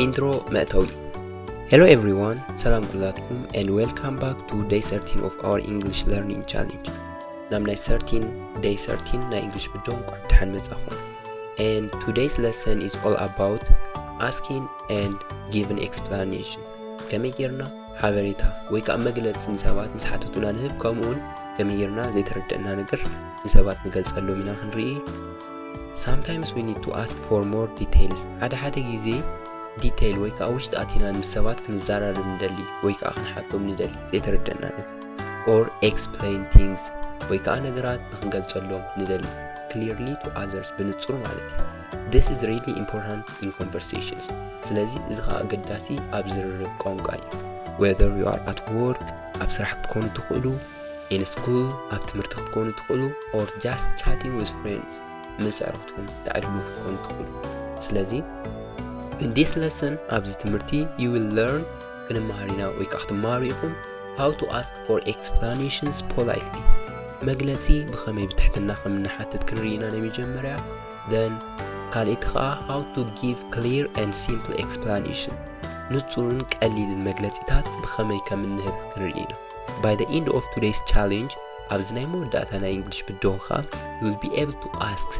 Intro መእተዊ። Hello everyone, ሰላም ኩላትኩም and welcome back to day thirteen of our English learning challenge። ናብ ናይ thirteen፣ day thirteen ናይ English ቪድዮ እንኳዕ ብደሓን መጻኹም። And today's lesson is all about asking and giving explanation። ከመይ ጌርና ሓበሬታ ወይ ከዓ መግለጺ ንሰባት ምስ ሓተቱና ንህብ፣ ከምኡውን ከመይ ጌርና ዘይተረደእና ነገር ንሰባት ንገልጸሎም ኢና ክንርኢ። Sometimes we need to ask for more details። ሓደ ሓደ ግዜ ዲቴይል ወይ ከዓ ውሽጢ ኣቲና ምስ ሰባት ክንዘራረብ ንደሊ ወይ ከዓ ክንሓቶም ንደሊ ዘይተረደእና ነገር፣ or explain things ወይ ከዓ ነገራት ንክንገልጸሎም ንደሊ clearly to others፣ ብንጹር ማለት እዩ። This is really important in conversations። ስለዚ እዚ ከዓ ኣገዳሲ ኣብ ዝርርብ ቋንቋ እዩ። Whether you are at work፣ ኣብ ስራሕ ክትኮኑ ትኽእሉ፣ in school፣ ኣብ ትምህርቲ ክትኮኑ ትኽእሉ፣ or just chatting with friends፣ ምስ ኣዕሩኽትኩም ተዕልሉ ክትኮኑ ትኽእሉ። ስለዚ in this lesson፣ ኣብዚ ትምህርቲ፣ you will learn፣ ክንመሃር ኢና ወይ ከዓ ክትመሃሩ ኢኹም፣ how to ask for explanations politely፣ መግለጺ ብኸመይ ብትሕትና ከም እንሓትት ክንርኢ ኢና ናይ መጀመርያ። Then ካልኣይቲ ከዓ how to give clear and simple explanation፣ ንጹርን ቀሊልን መግለጺታት ብኸመይ ከም እንህብ ክንርኢ ኢና። By the end of today's challenge፣ ኣብዚ ናይ መወዳእታ ናይ English ቪድዮ ከዓ you will be able to ask፣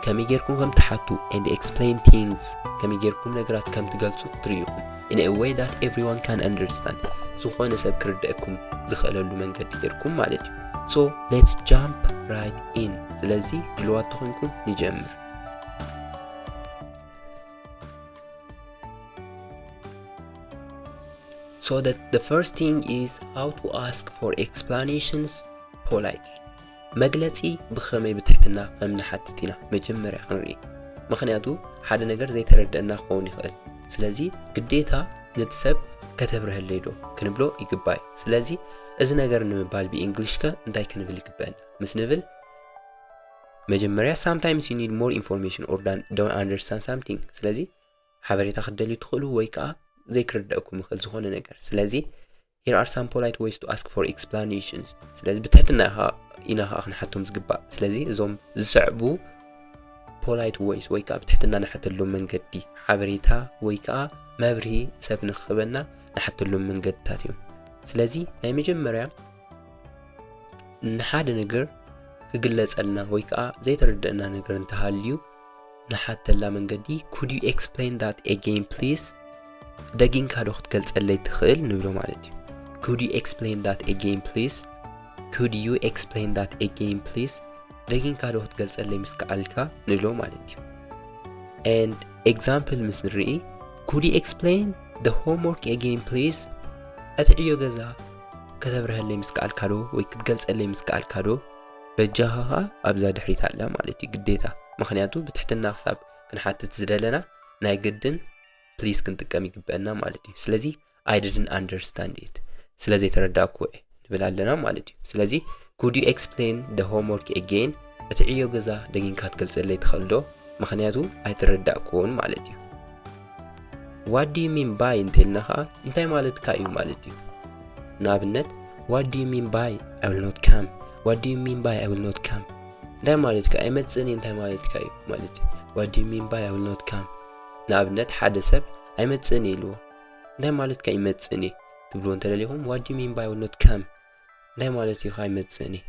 ከመይ ጌርኩም ከም ትሓቱ and explain things፣ ከመይ ጌርኩም ነገራት ከም ትገልጹ ክትርእዩ ኢኹም፣ in a way that everyone can understand፣ ዝኾነ ሰብ ክርደአኩም ዝኽእለሉ መንገዲ ጌርኩም ማለት እዩ። So let's jump right in። ስለዚ ድልዋት ተኾንኩም ንጀምር። So that the first thing is how to ask for explanations politely። መግለጺ ብኸመይ ብትሕትና ከም ንሓትት ኢና መጀመርያ ክንርኢ። ምኽንያቱ ሓደ ነገር ዘይተረደእና ክኸውን ይኽእል። ስለዚ ግዴታ ነቲ ሰብ ከተብርሀለይ ዶ ክንብሎ ይግባእ። ስለዚ እዚ ነገር ንምባል ብእንግሊሽ ከ እንታይ ክንብል ይግበአና? ምስ ንብል መጀመርያ sometimes you need more information or don't understand something። ስለዚ ሓበሬታ ክትደልዩ ትኽእሉ ወይ ከዓ ዘይክርደእኩም ይኽእል ዝኾነ ነገር። ስለዚ here are some polite ways to ask for explanations። ስለዚ ብትሕትና ኢኻ ኢና ከዓ ክንሓቶም ዝግባእ። ስለዚ እዞም ዝስዕቡ polite ways ወይ ከዓ ብትሕትና ንሓተሎም መንገዲ፣ ሓበሬታ ወይ ከዓ መብርሂ ሰብ ንክህበና ንሓተሎም መንገድታት እዮም። ስለዚ ናይ መጀመርያ ንሓደ ነገር ክግለጸልና ወይ ከዓ ዘይተረደእና ነገር እንተሃልዩ ንሓተላ መንገዲ could you explain that again please? ደጊምካ ዶ ክትገልጸለይ ትኽእል ንብሎ ማለት እዩ። Could you explain that again please? Could you explain that again please? ደጊምካ ዶ ክትገልጸለይ ምስ ከኣልካ ንብሎ ማለት እዩ። And example ምስ ንርኢ could you explain the homework again please? እቲ ዕዮ ገዛ ከተብርሀለይ ምስ ከኣልካ ዶ ወይ ክትገልጸለይ ምስ ከኣልካ ዶ? በጃኻ ኸኣ ኣብዛ ድሕሪት ኣላ ማለት እዩ ግዴታ። ምኽንያቱ ብትሕትና ክሳብ ክንሓትት ዝደለና ናይ ግድን please ክንጥቀም ይግበአና ማለት እዩ። ስለዚ I didn't understand it፣ ስለ ዘይተረዳእኩዎ እየ ንብል ኣለና ማለት እዩ። ስለዚ could you explain the homework again? እቲ ዕዮ ገዛ ደጊምካ ክትገልጸለይ ትኽእል ዶ? ምኽንያቱ ኣይተረዳእኩዎን ማለት እዩ። What do you mean by እንተልና ኸዓ እንታይ ማለትካ እዩ ማለት እዩ። ንኣብነት what do you mean by I will not come? What do you mean by I will not come? እንታይ ማለትካ ኣይመጽእን እየ እንታይ ማለትካ እዩ ማለት እዩ። What do you mean by I will not come? ንኣብነት ሓደ ሰብ ኣይመጽእን እየ ኢልዎ። እንታይ ማለትካ ይመጽእን እየ ትብልዎ እንተደሊኹም what do you mean by I will not come? እንታይ ማለት እዩ ከዓ ይመጽእን እየ?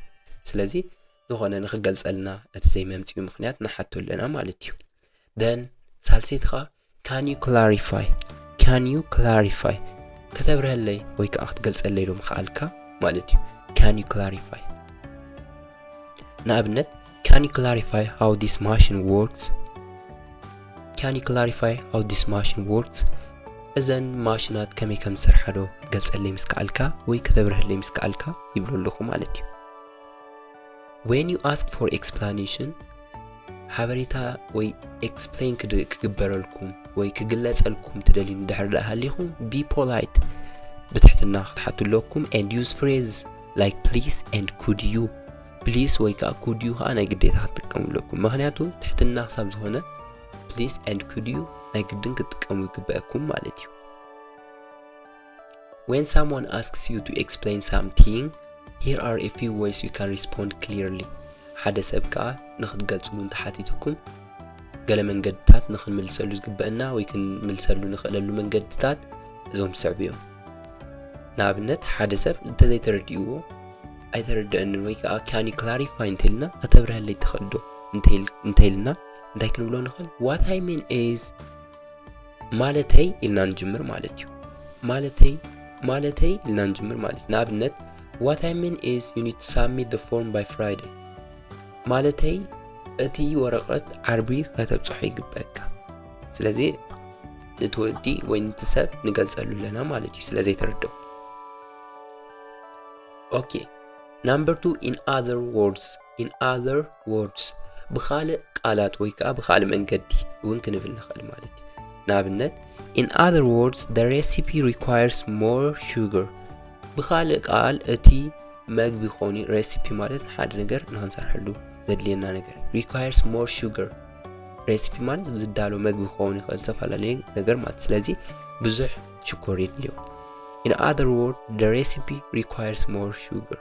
ስለዚ ዝኾነ ንክገልጸልና እቲ ዘይመምጽኡ ምኽንያት ንሓቶ ኣለና ማለት እዩ። Then ሳልሰይቲ ከዓ can you clarify? Can you clarify? ከተብርሀለይ ወይ ከዓ ክትገልጸለይ ዶ ምኽኣልካ ማለት እዩ። Can you clarify? ንኣብነት can you clarify how this machine works? Can you clarify how this machine works? እዘን ማሽናት ከመይ ከም ዝሰርሓ ዶ ክትገልጸለይ ምስ ከኣልካ ወይ ከተብርሀለይ ምስ ከኣልካ ይብሎ ኣለኹ ማለት እዩ። When you ask for explanation፣ ሓበሬታ ወይ explain ክድ- ክግበረልኩም ወይ ክግለጸልኩም ትደልዩ እንድሕር ደኣ ሃሊኹም be polite፣ ብትሕትና ክትሓቱ ኣለኩም and use phrase like please and could you። Please ወይ ከዓ could you ከዓ ናይ ግዴታ ክትጥቀሙ ኣለኩም። ምኽንያቱ ትሕትና ክሳብ ዝኾነ please and could you ናይ ግድን ክትጥቀሙ ይግበአኩም ማለት እዩ። When someone asks you to explain something, here are a few ways you can respond clearly። ሓደ ሰብ ከዓ ንክትገልጽሉ እንተሓቲትኩም ገለ መንገድታት ንኽንምልሰሉ ዝግበአና ወይ ክንምልሰሉ ንኽእለሉ መንገድታት እዞም ዝስዕቡ እዮም። ንኣብነት፣ ሓደ ሰብ እንተዘይተረዲእዎ፣ "ኣይተረድአንን" ወይ ከዓ "Can you clarify?" እንተኢልና፣ "ከተብርሀለይ ትኽእል ዶ?" እንተኢል-፣ እንተኢልና፣ እንታይ ክንብሎ ንኽእል? "What I mean is" ማለተይ ኢልና ንጅምር ማለት እዩ። ማለተይ፣ ማለተይ ኢልና ንጅምር ማለት እዩ። ንኣብነት፣ "What I mean is you need to submit the form by Friday." ማለተይ፣ እቲ ወረቐት ዓርቢ ከተብጽሖ ይግበአካ። ስለዚ፣ ነቲ ወዲ ወይ ነቲ ሰብ ንገልጸሉ ኣለና ማለት እዩ፣ ስለ ዘይተረድኦ። ኦኬ። Number two, in other words. In other words. ብኻልእ ቃላት ወይ ከዓ ብኻልእ መንገዲ እውን ክንብል ንኽእል ማለት እዩ። ንኣብነት፣ "In other words, the recipe requires more sugar." ብኻልእ ቃል፣ እቲ መግቢ ክኸውን እዩ። ሬሲፒ ማለት ሓደ ነገር ንኽንሰርሐሉ ዘድልየና ነገር። Requires more sugar። ሬሲፒ ማለት ዝዳሎ መግቢ ክኸውን ይኽእል፣ ዝተፈላለየ ነገር ማለት። ስለዚ ብዙሕ ሽኮር የድልዮ። In other words, the recipe requires more sugar።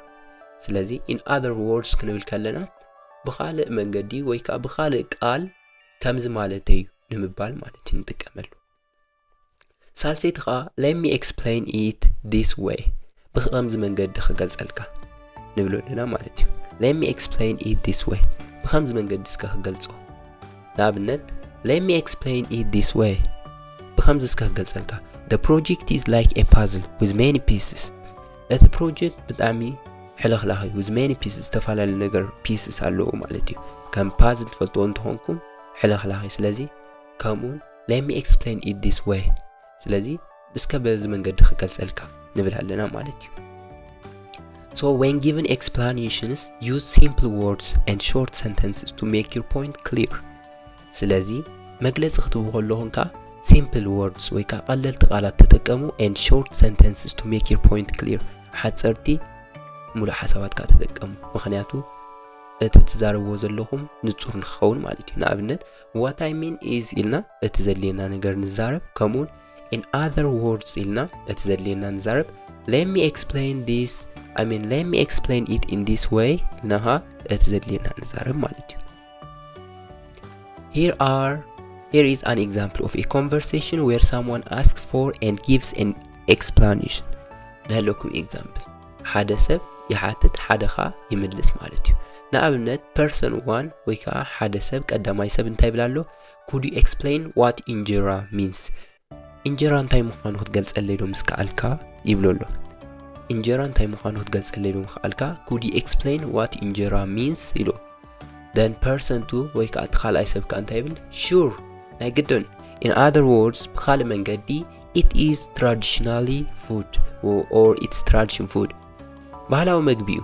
ስለዚ in other words ክንብል ከለና ብኻልእ መንገዲ ወይ ከዓ ብኻልእ ቃል ከምዚ ማለተይ እዩ ንምባል ማለት እዩ ንጥቀመሉ። ሳልሰይቲ ኸዓ let me explain it this way፣ ብኸምዚ መንገዲ ክገልጸልካ ንብሎ ኣለና ማለት እዩ። Let me explain it this way፣ ብኸምዚ መንገዲ እስከ ክገልጾ። ንኣብነት፣ let me explain it this way፣ ብኸምዚ እስከ ክገልጸልካ። The project is like a puzzle with many pieces። እቲ ፕሮጀክት ብጣዕሚ ሕልኽላኽ እዩ። With many pieces፣ ዝተፈላለዩ ነገር፣ ፒስስ ኣለዎ ማለት እዩ። ከም ፓዝል ትፈልጥዎ እንተኾንኩም፣ ሕልኽላኽ እዩ። ስለዚ ከምኡውን let me explain it this way። ስለዚ እስከ በዚ መንገዲ ክገልጸልካ ንብል ኣለና ማለት እዩ። So when given explanations, use simple words and short sentences to make your point clear። ስለዚ መግለጺ ክትህቡ ከለኹም ከኣ simple words ወይ ከኣ ቀለልቲ ቃላት ተጠቀሙ and short sentences to make your point clear። ሓጸርቲ ሙሉእ ሓሳባት ከኣ ተጠቀሙ። ምኽንያቱ እቲ ትዛረብዎ ዘለኹም ንጹር ንክኸውን ማለት እዩ። ንኣብነት፣ what I mean is ኢልና እቲ ዘድልየና ነገር ንዛረብ፣ ከምኡውን in other words ኢልና እቲ ዘድልየና ንዛረብ። Let me explain this, I mean, let me explain it in this way ኢልና ኸኣ እቲ ዘድልየና ንዛረብ ማለት እዩ። Here are, here is an example of a conversation where someone asks for and gives an explanation። ናይለኩም example፣ ሓደ ሰብ ይሓትት፣ ሓደ ኸኣ ይምልስ ማለት እዩ። ንኣብነት፣ person one ወይ ከኣ ሓደ ሰብ፣ ቀዳማይ ሰብ እንታይ ይብል ኣሎ? Could you explain what injera means? እንጀራ እንታይ ምዃኑ ክትገልጸለይ ዶ ምስ ከኣልካ? ይብሎ ኣሎ። እንጀራ እንታይ ምዃኑ ክትገልጸለይ ዶ ምስ ከኣልካ? Could you explain what injera means? ኢሉ። Then person two ወይ ከኣ እቲ ካልኣይ ሰብ ከኣ እንታይ ይብል? Sure፣ ናይ ግድን። In other words፣ ብኻልእ መንገዲ፣ it is traditionally food or, or it's tradition food። ባህላዊ መግቢ እዩ።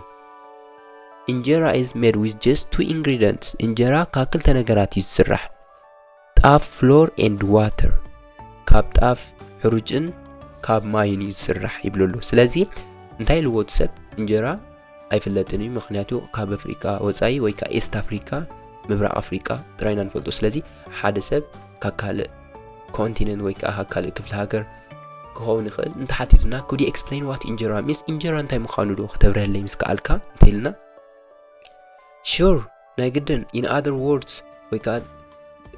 Injera is made with just two ingredients። እንጀራ ካብ ክልተ ነገራት እዩ ዝስራሕ። ጣፍ፣ flour and water። ካብ ጣፍ፣ ሕሩጭን ካብ ማይን እዩ ዝስራሕ ይብሎ ኣሎ። ስለዚ እንታይ ኢልዎ እቲ ሰብ? እንጀራ ኣይፍለጥን እዩ፣ ምኽንያቱ ካብ ኣፍሪቃ ወጻኢ ወይ ከኣ ኢስት ኣፍሪቃ፣ ምብራቕ ኣፍሪቃ ጥራይ ኢና ንፈልጦ። ስለዚ ሓደ ሰብ ካብ ካልእ ኮንቲነንት ወይ ከኣ ካብ ካልእ ክፍለ ሃገር ክኸውን ይኽእል። እንተሓቲቱና፣ could you explain what injera means? እንጀራ እንታይ ምዃኑ ዶ ከተብርሀለይ ምስ ከኣልካ? እንተኢልና፣ Sure፣ ናይ ግድን። In other words፣ ወይ ከኣ፣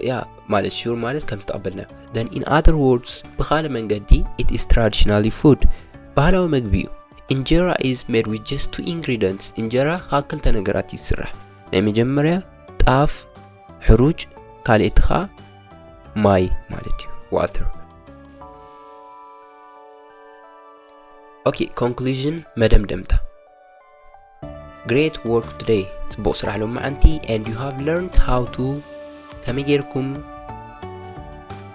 ያ፣ ማለት፣ sure ማለት ከም ዝተቐበልናዮ። Then in other words፣ ብኻልእ መንገዲ፣ it is traditionally food፣ ባህላዊ መግቢ እዩ። Injera is made with just two ingredients። እንጀራ ካብ ክልተ ነገራት እዩ ዝስራሕ። ናይ መጀመርያ ጣፍ፣ ሕሩጭ፣ ካልኣይቲ ኸኣ ማይ ማለት እዩ፣ water። ኦኬ፣ ኮንክሉዥን፣ መደምደምታ። Great work today፣ ጽቡቕ ስራሕ ሎማዓንቲ፣ and you have learned how to፣ ከመይ ጌርኩም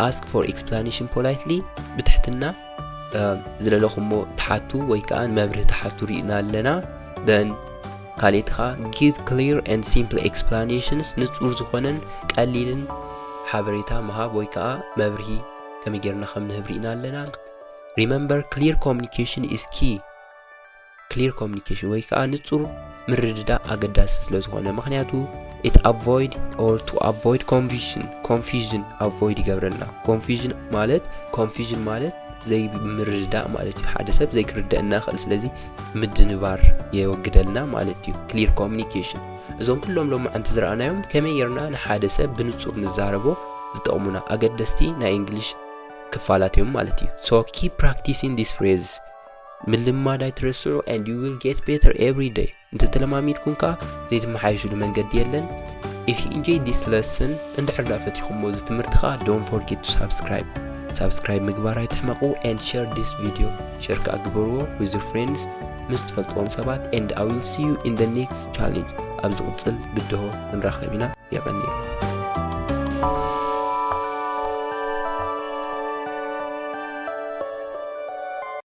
ask for explanation politely፣ ብትሕትና፣ እ፣ ዝለለኹሞ ትሓቱ ወይ ከኣ መብርሂ ትሓቱ ርኢና ኣለና። Then ካልኣይቲ ኸኣ give clear and simple explanations፣ ንጹር ዝኾነን ቀሊልን ሓበሬታ ምሃብ ወይ ከኣ መብርሂ ከመይ ጌርና ከም ንህብ ርኢና ኣለና። Remember, clear communication is key። ክሊር ኮሚኒኬሽን ወይ ከኣ ንጹር ምርድዳእ ኣገዳሲ ስለ ዝኾነ፣ ምኽንያቱ it avoid or to avoid confusion፣ ኮንፊዥን ኣቮይድ ይገብረልና። ኮንፊዥን ማለት፣ ኮንፊዥን ማለት ዘይምርድዳእ ማለት እዩ። ሓደ ሰብ ዘይክርደአና ይኽእል፣ ስለዚ ምድንባር የወግደልና ማለት እዩ። ክሊር ኮሚኒኬሽን። እዞም ኩሎም ሎማዓንቲ ዝረኣናዮም ከመይ ጌርና ንሓደ ሰብ ብንጹር ንዛረቦ ዝጠቕሙና ኣገደስቲ ናይ English ክፋላት እዮም ማለት እዩ። So keep practicing these phrases። ምልማድ ኣይትረስዑ and you will get better every day። እንተተለማሚድኩም ከኣ ዘይትመሓየሽሉ መንገዲ የለን። If you enjoy this lesson፣ እንድሕር ዳ ፈቲኹሞ እዚ ትምህርቲ ከኣ don't forget to subscribe። ሳብስክራይብ ምግባር ኣይትሕመቑ and share this video። ሸር ከኣ ግበርዎ with your friends፣ ምስ ትፈልጥዎም ሰባት and I will see you in the next challenge። ኣብ ዝቕጽል ብድሆ ክንራኸብ ኢና። የቐኒ።